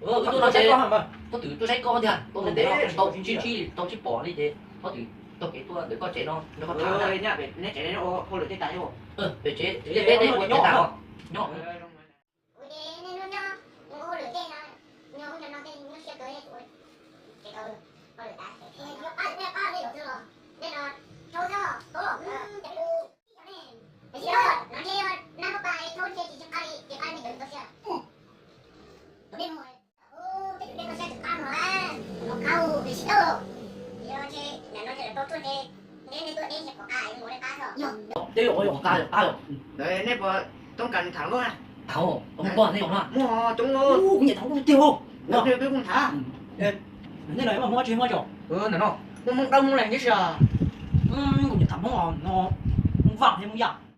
Wb tuaj no ces pob tw tuaj saib koj tiag, tau ntev tau tsis pom li ces pob tw taug kev tuaj ntawm koj tsev no nrog koj tham. Pem tsev, peb nyob nyob. Tej yog qab yog qab yog. Nej puas toob kas tham lub na? Tham, muaj nej yog na. Muaj coob, kuv nyiam tham lub tiag. Peb kuj tham. Nej no muaj tsis muaj tso? Ntawm no muaj Hmoob Dawb Hmoob Leeg tib si. Kuv nyiam tham Hmoob no, Hmoob Vaj thiab Hmoob Yaj.